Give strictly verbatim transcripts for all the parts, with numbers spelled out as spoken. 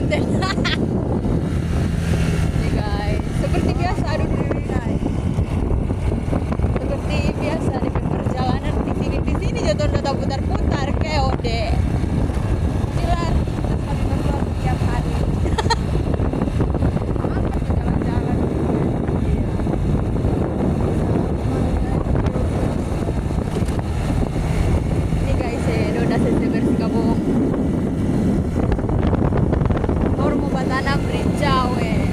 Nih, guys, seperti biasa, aduh, guys. Seperti biasa di perjalanan di sini, di sini jatuh udah putar-putar, kayak ode. Gila, kita sekali keluar tiap hari. Apa tuh jalan-jalan? Iya. Ini guys, eh, dona sese bersih kabong. Baru mau batanam rincau, eh.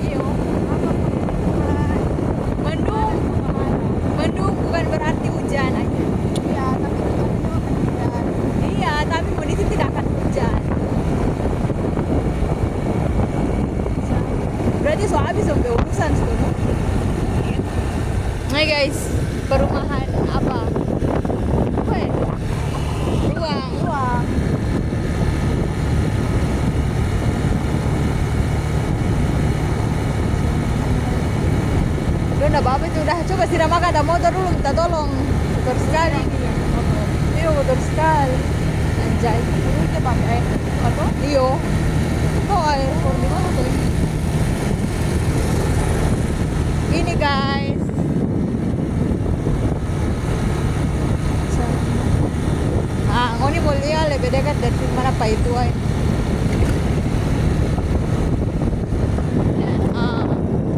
Iyo, mendung, mendung bukan berarti hujan aja. Iya, tapi kondisi tidak akan hujan. Berarti so habis dong pe urusan sudah, no? Nah, guys, perumahan apa? Apa ya? Ruang. Ruang. Dona, apa itu? Udah, coba siram, ada motor dulu, minta tolong. Kotor sekali. Iya, kotor sekali. Anjay. Dulu dia pakai air apa? Iyo. Kok air kotor di mana tuh? Ini, guys. Ah, ngoni mo lia lebe dekat dari mana pa itu ai. Ah,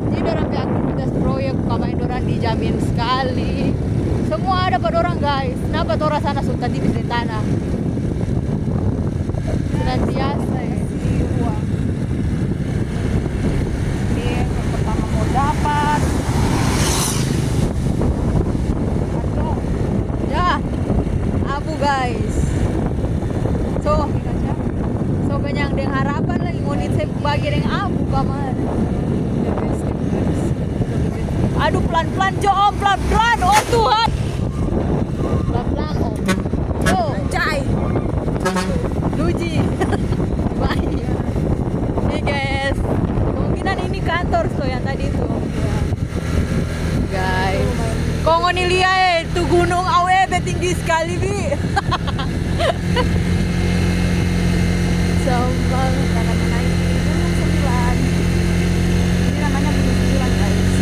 ini dorang pe aktivitas proyek, kamain dorang dijamin skali. Semua ada pa dorang, guys. Napa tora sana so tatipis deng tanah? Senantiasa, ya. Ini yang pertama mau dapat. Aduh. Ya, abu, guys. So, so kenyang deng harapan lagi, ngoni se bage deng abu kamari. Aduh, pelan-pelan jo, Om, pelan-pelan. Oh, Tuhan. Pelan-pelan, Om. Tuh. Anjay. Luji. Baik. Nih, guys. Kemungkinan ini kantor so yang tadi itu, Om. Guys. Kong ngoni lia, eh, tu gunung Awe, eh, tinggi skali, Bi. Sombong. Kita akan menaiki Gunung Sembilan. Ini namanya Gunung Sembilan, guys.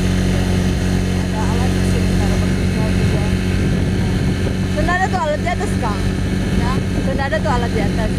Ada alat di sini, cara berpijak juga. Sudah ada tuh alat di atas, Kang? Ya. Sudah ada tuh alat di atas.